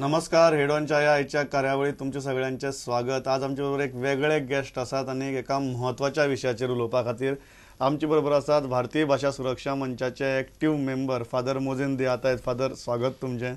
नमस्कार, हेडॉनच्या ह्या आयच्या कार्यावळीत तुमचे सगळ्यांचे स्वागत। आज आमचे बरोबर एक वेगळे गेस्ट आसात आनी एका म्हत्वाच्या विशयाचेर उलोवपा खातीर आमचे बरोबर आसात भारतीय भाशा सुरक्षा मंचाचे active member father Mozen de Ataide. Father, स्वागत तुमचें।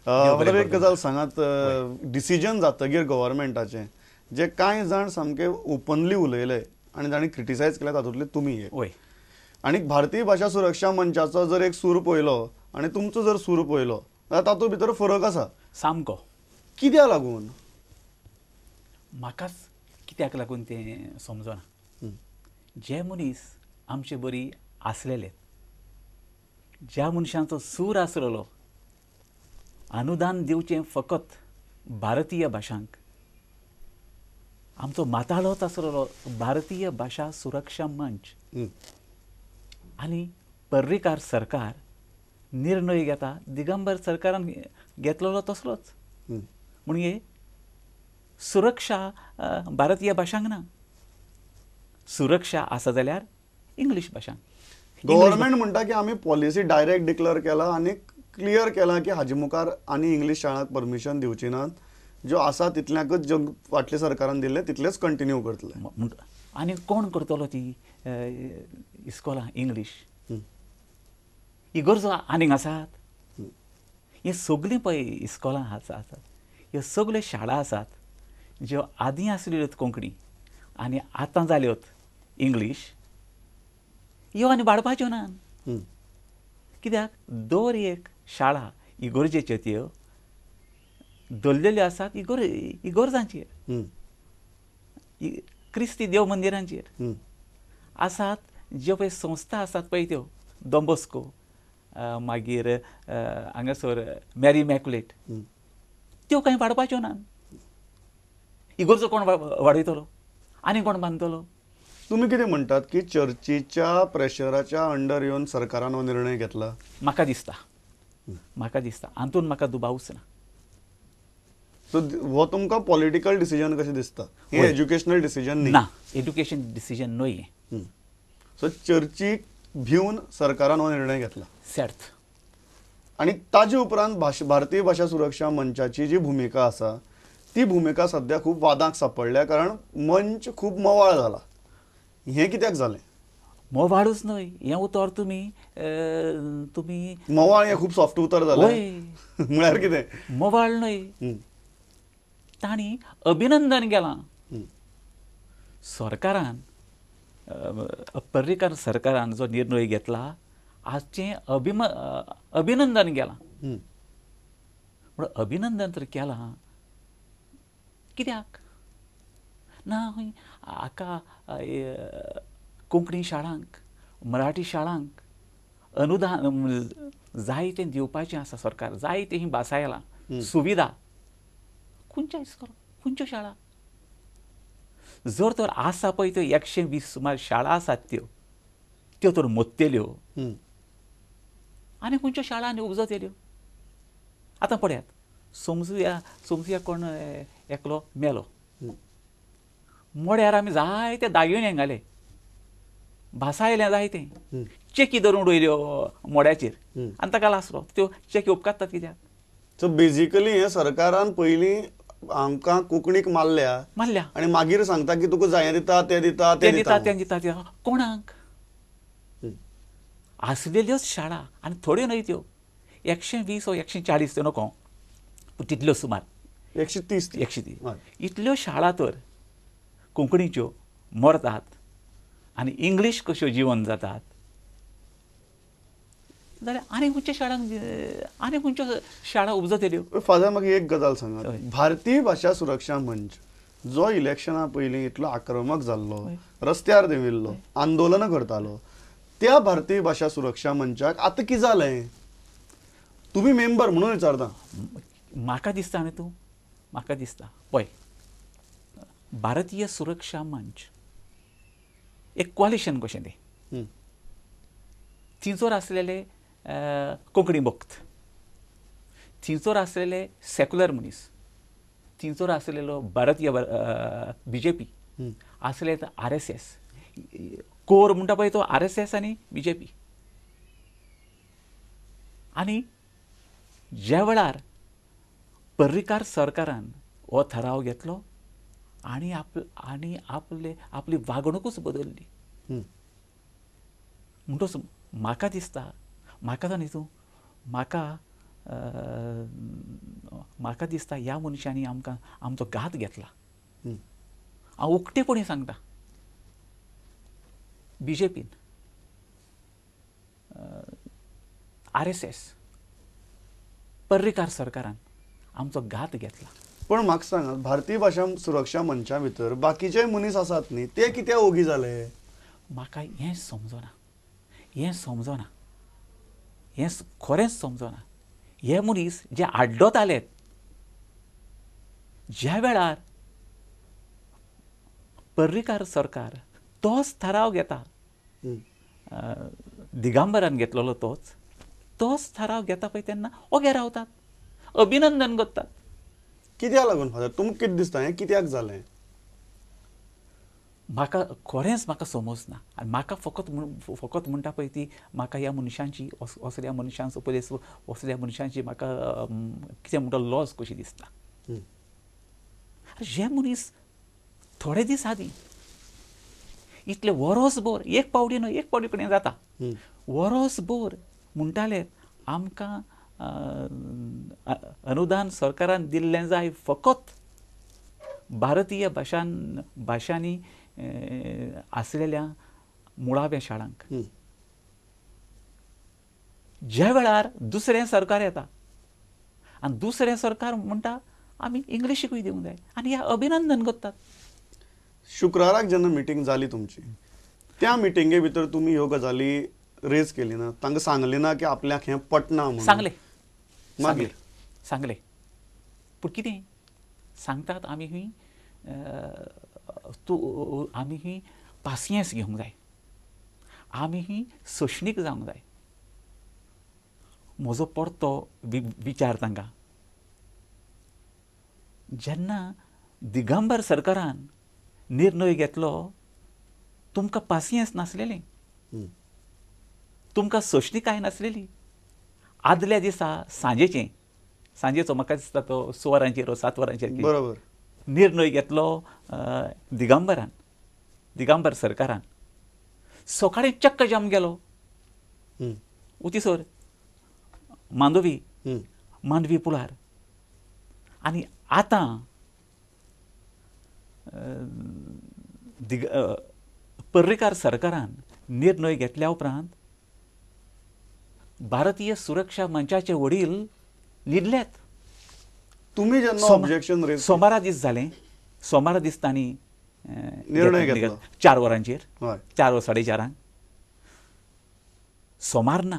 फादर, एक गजाल सांगात, डिसिजन जातगीर गव्हर्मेंटाचें जे कांय जाण सामके ओपनली उलयले आनी जांणी क्रिटिसायज केले तातूंतले तुमी एक, आनी भारतीय भाशा सुरक्षा मंचाचो जर एक सूर पळयलो आनी तुमचो जर सूर पळयलो जाल्यार तातूंत भितर फरक आसा सामको। कित्याक लागून? म्हाकाच कित्याक लागून तें समजना। जे मनीस आमचे बरी आसलेले, ज्या मनशांचो सूर आसलेलो अनुदान दिवचें फकत भारतीय भाशांक, आमचो माताळोच आसलेलो भारतीय भाशा सुरक्षा मंच, आनी पर्रीकार सरकार निर्णय घेता दिगंबर सरकारान घेतलेलो तसलोच, म्हणजे सुरक्षा भारतीय भाशांक ना, सुरक्षा आसा जाल्यार इंग्लीश भाशांक। गव्हर्मेंट म्हणटा की आमी पॉलिसी डायरेक्ट डिक्लेअर केला आनी क्लियर केला की हाजे मुखार आनी इंग्लीश शाळांक परमिशन दिवची नात, ज्यो आसा तितल्यांकच ज्यो फाटल्या सरकारान दिल्ले तितलेच कंटिन्यू करतले। आनी कोण करतलो ती इस्कोलां इंग्लीश? इगर्जो आनीक आसात, हीं सगळीं पळय इस्कोलां आसात, ह्यो सगळ्यो शाळा आसात ज्यो आदीं आसल्यो कोंकणी आनी आतां जाल्योत इंग्लीश, ह्यो आनी वाडपाच्यो ना। कित्याक दर एक शाळा इगर्जेच्यो त्यो दवरलेल्यो आसात इगर्जांचेर, क्रिस्ती देव मंदिरांचेर आसात। ज्यो पळय संस्था आसात पळय त्यो डॉन बॉस्को, मागीर हांगासर मॅरी मॅकुलेट, त्यो कांय वाडपाच्यो ना। इगर्जो कोण वाडयतलो आनी कोण बांदतलो? तुमी कितें म्हणटात की चर्चीच्या प्रेशराच्या अंडर येवन सरकारान हो निर्णय घेतला? म्हाका दिसता, म्हाका दिसता हातूंत म्हाका दुबावच ना। सो हो तुमकां पॉलिटिकल डिसिजन कशें दिसता, हें एज्युकेशनल डिसिजन न्ही? ना, एज्युकेशन डिसिजन न्हय हें। सो चर्चीक भिवन सरकारान हो निर्णय घेतला सेर्त। आनी ताजे उपरांत भारतीय भाशा सुरक्षा मंचाची जी भुमिका आसा ती भुमिका सद्या खूब वादांक सापडल्या, कारण मंच खूब मोवाळ जाला। हें कित्याक जालें? मोवाळूच न्हय हें उतर, तुमी तुमी मोवाळ हें खूब सॉफ्ट उतर जालें म्हळ्यार कितें? मोवाळ न्हय, तांणी अभिनंदन केलां सरकारान, पर्रीकार सरकारान जो निर्णय घेतला हाचें अभिनंदन केलां। पूण अभिनंदन तर केलां कित्याक ना? हाका कोंकणी शाळांक, मराठी शाळांक अनुदान जाय तें दिवपाचें आसा सरकार, जाय तें ही भासायलां सुविधा। खंयच्या इस्कोल, खंयच्यो शाळा जर तर आसा पळय त्यो 120 सुमार शाळा आसात त्यो त्यो तर मोत्तेल्यो आनी खंयच्यो शाळा आनी उपजतेल्यो। आतां पळयात, समजुया समजुया कोण एकलो मेलो, मोड्यार आमी जायते दागिणे घाले, भासायलें जायतें, चेकी धरून उडयल्यो मोड्याचेर आनी ताका लासलो, त्यो चेकी उपकारतात कित्याक? सो बेजिकली हें सरकारान पयलीं आमकां कोंकणीक मारल्या मारल्या आनी मागीर सांगता की तुका जाय दिता तें दिता तें दिता तें दिता तें। कोणाक? आसलेल्योच शाळा आनी थोड्यो न्हय त्यो, 120 वो 140 त्यो नको, पूण तितल्यो सुमार 130 130 इतल्यो शाळा तर कोंकणीच्यो मरतात आनी इंग्लीश कश्यो जिवन जातात जाल्यार आनी खंयच्या शाळांक, आनी खंयच्यो शाळा उपजतेल्यो? फादर, म्हाका एक गजाल सांगात, भारतीय भाशा सुरक्षा मंच जो इलेक्शना पयलीं इतलो आक्रमक जाल्लो, रस्त्यार देंविल्लो, आंदोलनां करतालो, त्या भारतीय भाशा सुरक्षा मंचाक आतां कितें जालें? तुमी मेंबर म्हणून विचारता। म्हाका दिसता न्ही तूं, म्हाका दिसता पळय, भारतीय सुरक्षा मंच एक कोalition कशें तें, थंयसर आसलेले कोंकणी भक्त, थंयसर आसलेले सेक्युलर मनीस, थंयसर आसलेलो भारतीय बीजेपी, आसले RSS, core म्हणटा पळय तो RSS आनी बीजेपी। आनी ज्या वेळार पर्रीकार सरकारान हो थाराव घेतलो आनी आनी आपले आपली वागणुकूच बदलली. म्हणटच म्हाका दिसता, म्हाका जाणा तूं, म्हाका म्हाका दिसता ह्या मनशांनी आमकां आमचो घात घेतला. हांव उक्तेपणी सांगता, बीजेपीन, RSS, Parrikar सरकारान आमचो घात घेतला. पण म्हाका सांगात, भारतीय भाशा सुरक्षा मंचा भितर बाकीचे मनीस आसात न्ही, ते कित्याक ओगी जाले? म्हाका हें समजना, हें समजना, हें खरेंच समजना. हे मनीस जे आड्डताले ज्या वेळार पर्रीकार सरकार तोच थाराव घेता, दिगंबरान घेतलेलो तोच तोच थाराव घेता पळय तेन्ना ओगे रावतात, अभिनंदन करतात. कित्याक लागून फादर, तुमकां कितें दिसता हें कित्याक जालें? म्हाका खरेंच म्हाका समजना. आनी म्हाका फकत फकत म्हणटा पळय ती म्हाका ह्या मनशांची, असल्या मनशांचो पयलीं असल्या मनशांची म्हाका कितें म्हणटा लॉस कशी दिसता. जे मनीस थोडे दीस आदीं इतले वरोसभर, एक पावटी न्हय, एक पावटी कडेन जाता, वरोसभर म्हणटाले आमकां अनुदान सरकारान दिल्लें जाय फकत भारतीय भाशांनी आसलेल्या मुळाव्या शाळांक. ज्या वेळार दुसरें सरकार येता आनी दुसरें सरकार म्हणटा आमी इंग्लिशीकूय दिवंक जाय, आनी ह्या अभिनंदन करतात. शुक्राराक जेन्ना मिटींग जाली तुमची, त्या मिटिंगे भितर तुमी ह्यो गजाली रेज केली ना, तांकां सांगलें ना की आपल्याक हें पटना म्हणून? सांगलें, मागीर सांगलें. पूण कितें सांगतात, आमी ही तूं आमी ही पासियेंस घेवंक जाय, आमी ही सोंसणीक जावंक जाय. म्हजो परतो विचार तांकां, जेन्ना दिगंबर सरकारान निर्णय घेतलो तुमकां पासियेंस नासलेलें, तुमकां सोंसणीकाय नासलेली. आदल्या दिसा सांजेचें, सांजेचो म्हाका दिसता तो 6 वरांचेर 7 वरांचेर बरोबर निर्णय घेतलो दिगंबरान, दिगंबर सरकारान. सकाळीं चक्क जाम गेलो उतीसर मांडवी, मांडवी पुलार. आनी आतां पर्रीकार सरकारान निर्णय घेतल्या उपरांत भारतीय सुरक्षा मंचाचे वडील न्हिदल्यात. तुमी जेन्ना ऑब्जेक्शन रेज, सोमारा दीस जालें, सोमारा दीस तांणी निर्णय घेतलो 4 वरांचेर, 4 वा 4:30. सोमार ना,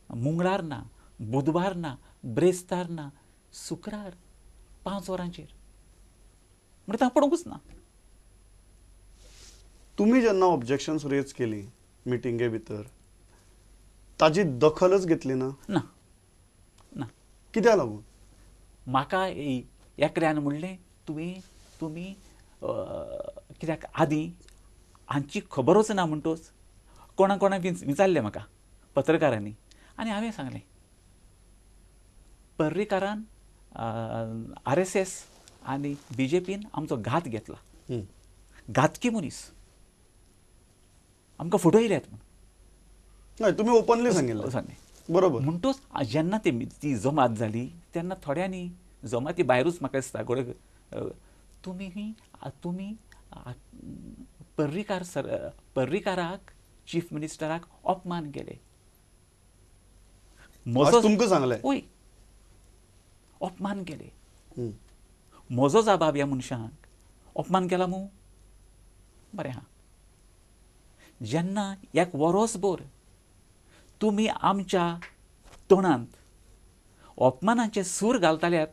मंगळार ना, बुधवार ना, ब्रेस्तार ना, शुक्रार 5 वरांचेर. म्हणटा तांकां पडोवंकूच ना. तुमी जेन्ना ऑब्जेक्शन रेज केली मिटिंगे भितर, ताजी दखलच घेतली ना? ना, ना. कित्याक लागून? म्हाका एकल्यान म्हणलें तुमी तुमी कित्याक आदीं हांची खबरूच ना म्हणटच कोणा कोणाक विचारलें म्हाका पत्रकारांनी, आनी हांवें सांगलें पर्रीकारान RSS आनी बीजेपीन आमचो घात घेतला, घातकी मनीस आमकां फटयल्यात म्हूण. तुमी ओपनली सांगिल्लें? सांगलें. बरोबर. म्हणटच जेन्ना ती जमात जाली तेन्ना थोड्यांनी जमाती भायरूच म्हाका दिसता गोडे तुमी ही तुमी पर्रीकार पर्रीकाराक चीफ मिनिस्टराक अपमान केले. म्हजो तुमकां सांगलें? वय, अपमान केले. म्हजो जबाब ह्या मनशांक अपमान केला मू, बरें आहा. जेन्ना एक वरोसभर तुमी आमच्या तोंडांत अपमानाचे सूर घालताल्यात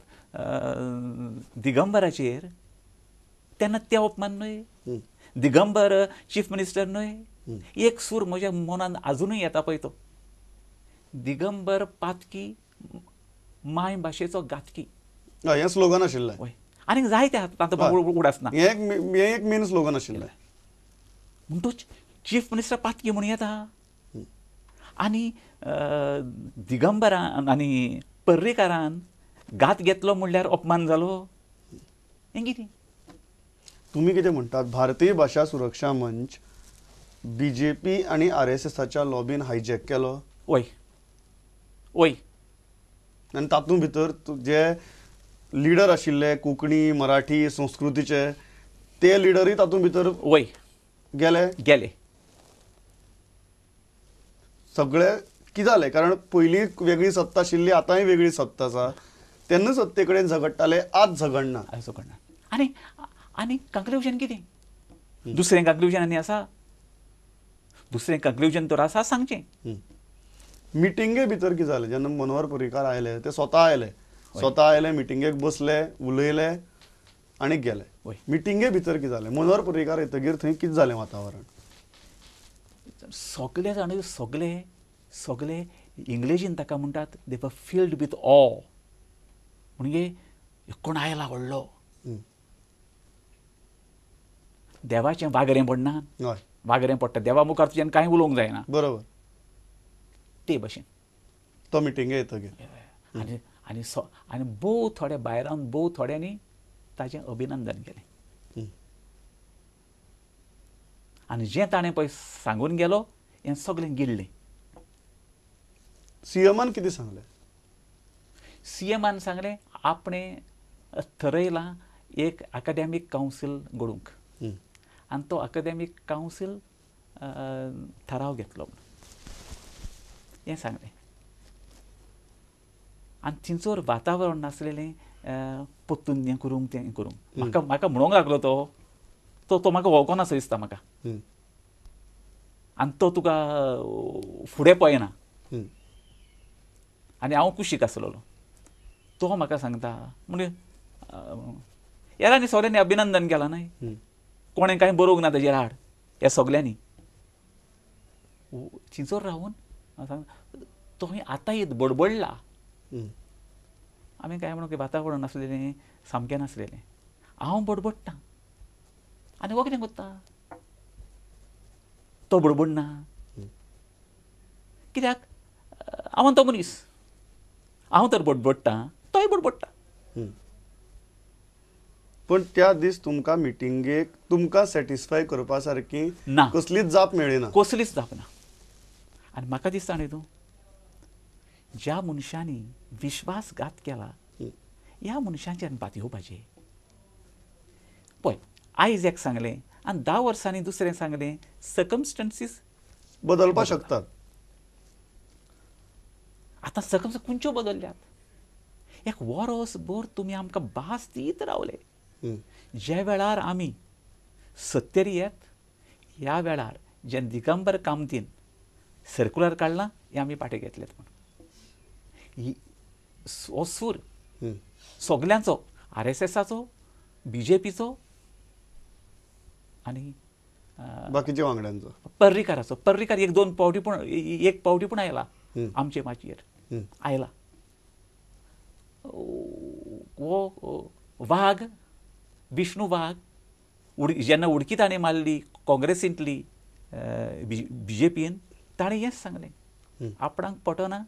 दिगंबराचेर, तेन्ना ते अपमान न्हय, दिगंबर चीफ मिनिस्टर न्हय. एक सूर म्हज्या मनान आजुनूय येता पळय तो, दिगंबर पातकी माय भाशेचो घातकी, हें स्लोगन आशिल्लें. हय, आनीक जायते आतां उडास ना, हें एक मेन स्लोगन आशिल्लें. म्हणटूच चीफ मिनिस्टर पातकी म्हणून येता आनी दिगंबरान आनी पर्रीकारान घात घेतलो म्हणल्यार अपमान जालो हें कितें? तुमी कितें म्हणटात, भारतीय भाशा सुरक्षा मंच बीजेपी आनी आरएसएसाच्या लॉबीन हायजॅक केलो? वय वय. आनी तातूंत भितर जे लिडर आशिल्ले कोंकणी मराठी संस्कृतीचे ते लिडरूय तातूंत भितर वय गेले गेले सगळे. कितें जालें, कारण पयलीं वेगळी सत्ता आशिल्ली, आतांय वेगळी सत्ता आसा, तेन्ना सत्ते कडेन झगडटाले, आज झगडना. आज झगडना. आनी आनी कंक्लुजन कितें? दुसरें कंक्लुजन आनी आसा? दुसरें कंक्लुजन तर आसा सांगचें. मिटिंगे भितर कितें जालें, जेन्ना मनोहर पर्रीकार आयले, ते स्वता आयले, स्वता आयले, मिटिंगेक बसले, उलयले आनी गेले. मिटिंगे भितर कितें जालें, मनोहर पर्रीकार येतगीर थंय कितें जालें वातावरण? सगळे जाण सगळे सगळे इंग्लेजीन ताका म्हणटात they were filled with awe. म्हणजे कोण आयला व्हडलो, देवाचें वागरें पडना, वागरें पडटा देवा मुखार तुज्यान कांय उलोवंक जायना, बरोबर, ते भशेन तो मिटिंगे येतगीर. आनी आनी आनी भोव थोड्या भायरान भोव थोड्यांनी ताजें अभिनंदन केलें. आनी जें ताणें पळय सांगून गेलो हें सगळें गिळ्ळें. सीएमान कितें सांगलें? सीएमान सांगलें आपणें थरयलां एक अकादेमीक कावन्सील घडोवंक आनी तो अकादेमीक कावन्सील थाराव घेतलो म्हणून हें सांगलें. आनी थंयसर वातावरण नासलेलें परतून हें करूंक तें करूंक. म्हाका म्हाका म्हणूंक लागलो तो तो तो म्हाका वळखना सो दिसता म्हाका, आनी तो तुका फुडें पळयना. आनी हांव कुशीक आसलेलो, तो म्हाका सांगता म्हणजे हेरांनी सगळ्यांनी अभिनंदन केलां न्हय, कोणें कांय बरोवंक ना ताजेर आड, ह्या सगल्यांनी थंयसर रावून सांग तो आतां येत बडबडला. आमी काय म्हणून वातावरण नासलेलें, सामकें नासलेलें. हांव बडबडटा आनी हो कितें करता, तो बडबडना. कित्याक हांव तो मनीस, हांव तर बडबडटा, तोय बडबडटा. पण त्या दीस तुमकां मिटिंगेक तुमकां सॅटिस्फाय करपा सारकी ना, कसलीच जाप मेळ्ळी ना, कसलीच जाप ना. आनी म्हाका दिसता न्ही तूं, ज्या मनशांनी विश्वासघात केला ह्या मनशांचेर पातयेवपाचें. पळय आयज एक सांगलें आनी 10 वर्सांनी दुसरें सांगलें, सर्कमस्टन्सीस बदलपाक शकतात. आतां सर्कमस्टन्स खंयच्यो बदलल्यात? एक वरस भर तुमी आमकां भास दीत रावले. ज्या वेळार आमी सत्तेर येत ह्या वेळार जेन्ना दिगंबर कामतीन सर्कुलर काडलां हें आमी पाटे घेतलेत म्हूण. हो सूर सगल्यांचो, आरएसएसाचो, बीजेपीचो आनी बाकीच्या वांगड्यांचो, पर्रीकाराचो. पर्रीकार एक दोन पावटी पूण एक पावटी पूण आयला आमचे माचयेर आयला. हो वाघ, विष्णू वाघ जेन्ना उडकी ताणें मारली काँग्रेसींतली बीजेपीन, ताणें हेंच सांगलें आपणाक पटना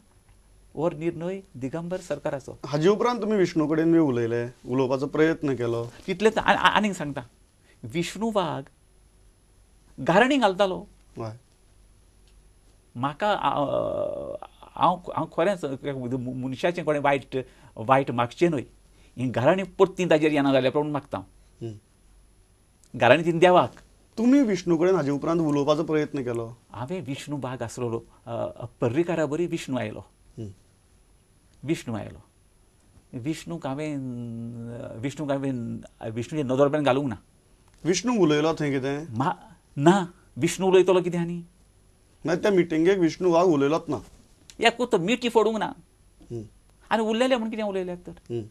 हो निर्णय दिगंबर सरकाराचो. हाजे उपरांत तुमी विष्णू कडेन बी उलयले, उलोवपाचो प्रयत्न केलो? तितलें आनीक सांगता, विष्णू वाघ गारणी घालतालो म्हाका. हांव हांव खरेंच मनशाचें कोणें वायट वायट मागचें न्हय, ही गाराणी परती ताजेर येना जाल्यार पूण मागता हांव गाराणी ती देवाक. तुमी विष्णू कडेन हाजे उपरांत उलोवपाचो प्रयत्न केलो? हांवें विष्णू वाघ आसलेलो पर्रीकारा बरी विष्णू आयलो, विष्णू आयलो, विष्णूक हांवें विष्णूक हांवें विष्णूचे नदर पर्यंत घालूंक ना. विष्णू उलयलो थंय कितें? ना, विष्णू उलयतलो कितें? आनी ना त्या मिटिंगेक विष्णू वाघ उलयलोच ना, एकूच तो मिठी फोडूंक ना. आनी उलयले म्हूण कितें उलयल्यात तर?